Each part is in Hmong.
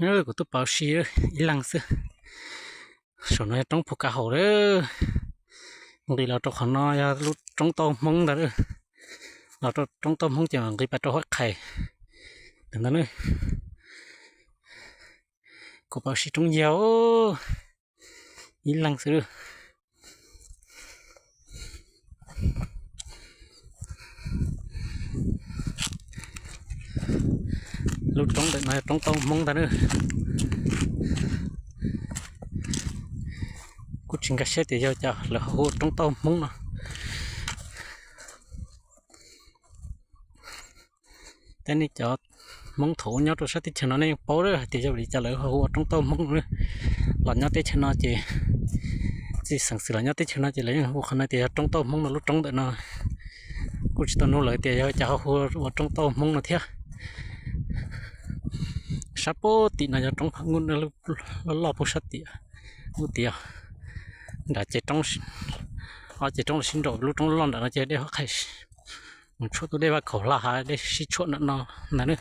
Kuv tuaj pauv si ib leeg xwb. Saum no yog roob Phu Kav Haum lawm. Nqis los rau qhov no yog lub roob Tauj Hmoob ntag. Los rau roob Tauj Hmoob ces mam nqis pas rau Huab Qhais ntawd na. Kuv pauv si roob yag ib leeg xwb. Lub roob ntawm no yog roob Tauj Hmoob ntag na. Kuj tsis nkag siab tias yog cas lawv ho hu ua roob Tauj Hmoob no. Tej nej cov Hmoob thaum ub nyob rau sab teb chaws no nej yeej paub lawm hais tias yog vim li cas lawv ho hu ua roob Tauj Hmoob no. Los nyob teb chaws no ces txij xeem xwm los nyob teb chaws no ces lawv yeej hu qhov no tias yog roob Tauj Hmoob no lub roob ntawm no. Kuj tsis tau nug lawv tias yog cas ho hu ua roob Tauj Hmoob no thiab. Sab puag tim no yog roob Pham Nuj loj loj puag sab tim ub tiag. Nram ces roob, ob ces roob los sib nraum, lub roob loj nram no ces dej Huab Qhais mus tshuam tus dej Vaj Khaum Hla Hav dej sib tshuam nram no ntag na.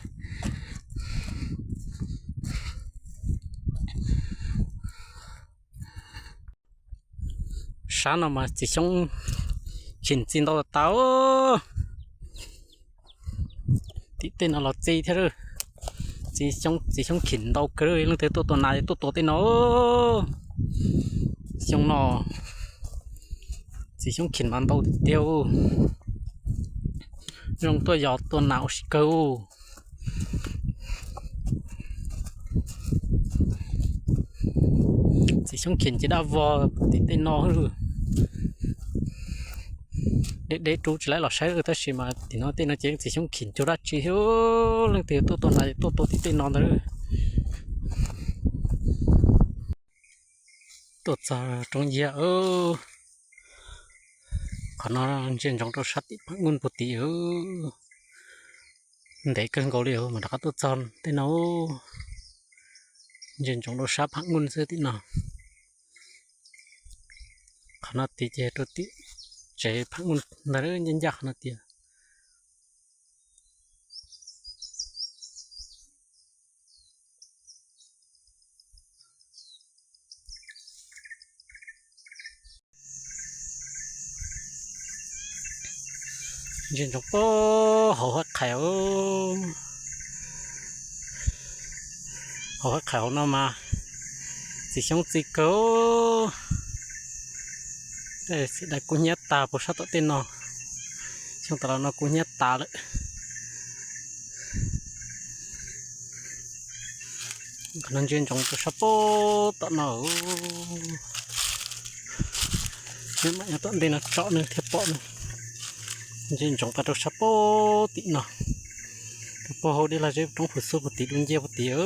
Sab no mas txiv xyoob khim txi ntau tas tas. Tim tej no los txi thiab. Txiv xyoob khim ntau kawg, leej twg tuaj tua nas tuaj tua tej no. Xyoo no txiv xyoob khim mas ntau tiag tiag. Zoo tuaj yos tua nas ua si kawg. Txiv xyoob khim ces daj vog tim tej no. Deb deb rub tsis laib los saib tab sis mas tim no tej no ces txiv xyoob khim cuag dab tsi thiab. Leej twg tuaj tua nas tuaj tua tim tej no ntag. Tuaj txog roob yag, qhov no ntsia ntsoov rau sab tim Pham Nuj puag tim. Ntev kawg nkaus li mas rov qab tuaj txog tej no. Ntsia ntsoov rau sab Pham Nuj xwb tim no. Qhov no tid ces rau tim tsev Pham Nuj ntag, ncaj ncaj qhov no tiag. Ntsia ntsoov puag hauv Huab Qhais. Hauv Huab Qhais hauv no mas txiv xyoob txi kawg. Tej xim dais kub hnyiab tag puag sab tom tej no. Xyoo tas los no kub hnyiab tas lawm. Qhov no ntsia ntsoov rau sab puag tom no. Nyob mam nyob tom ntej no tsom nws thiaj pom nws. Ntsia ntsoov pas rau sab puag tim no. Rau puag hauv dej laj zeb roob Phu Xub puag tim dub nciab puag tim.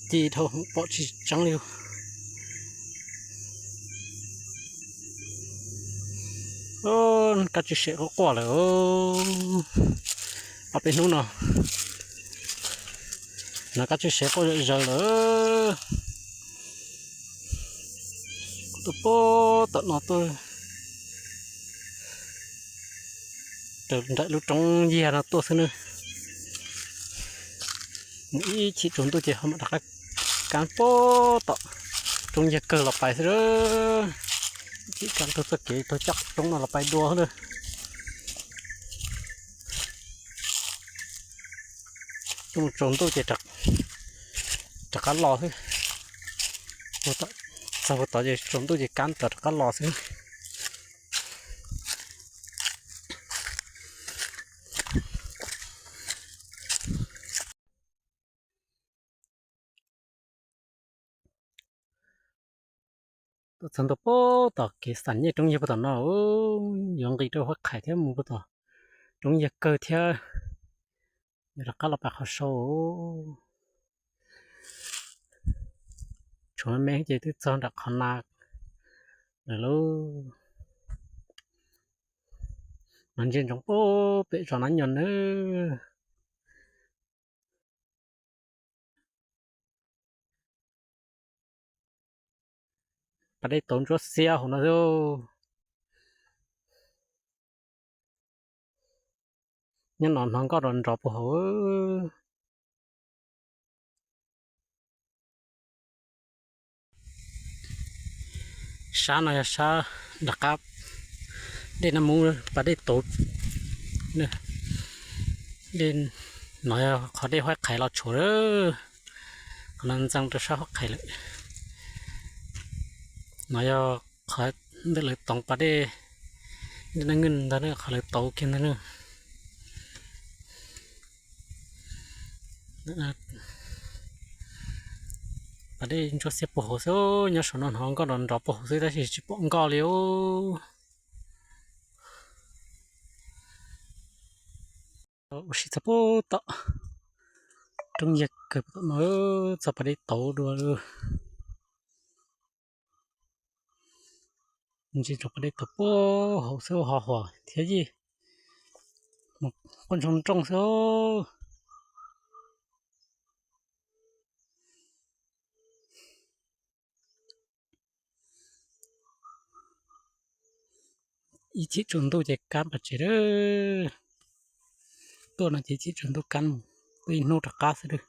Ci dhau pom tsis tseeb li. Kab tswj sem quaj quaj lawm. Ob peb hnub no no kab tswj sem quaj zom zaws lawm. Kuv tuaj puag tom no tuaj raws nraim lub roob yag no tuaj xwb na. Mus ib chim tsaus ntuj ces ho mam rov qab kab puag tom roob yag kawg los pais xwb. Ib chim kab taug txoj kev taug caj roob no los pais dua xwb na. Mus tsaus ntuj ces rov qab los xwb. Txog puag tod ces tsaus ntuj ces kab rov rov qab los xwb. Tuaj txog ntua puag tom kev xam nyej roob yag puag tom no, yuav nqis rau Huab Qhais thiab mus puag tom roob yag kawg thiab. Yuav rov qab los pais qhov sau. Tshuav me me ces twb txog nram qhov na lawm lauj. Mas ntsia ntsoov puag pem zos Nab Nyos nawb. Pas dej tauv ntsuab xiab hauv no xwb. Nyob no hnov nkoj nrov nrov puag hauv. Sab no yog sab nram qab dej Nab Mub, pas dej tauv. Dej no yog qhov dej Huab Qhais los tshuam lawm. Qhov no ntxeev rau sab Huab Qhais lawm. No yog qhov ntawm lawv toov pas dej, dej Nab Ngwj ntag, qhov lawv tauv kiag ntag na. Pas dej ntsuab xiab puag hauv xwb, nyob saum no hnov nkoj nrov nrov puag hauv xwb tab sis tsis pom nkoj li os. Ua si txog puag tom, roob yag kawg tom no, txog pas dej tauv dua. Ntsia rau pas dej tauv puag hauv xwb, ho huam thiab yij, quaj ntsoog nrooj xwb. Ib chim tsaus ntuj ces kab pas tsev lawm. Tuaj no ces ib chim tsaus ntuj kab mus, tuaj ib hnub rov qab xwb lawm.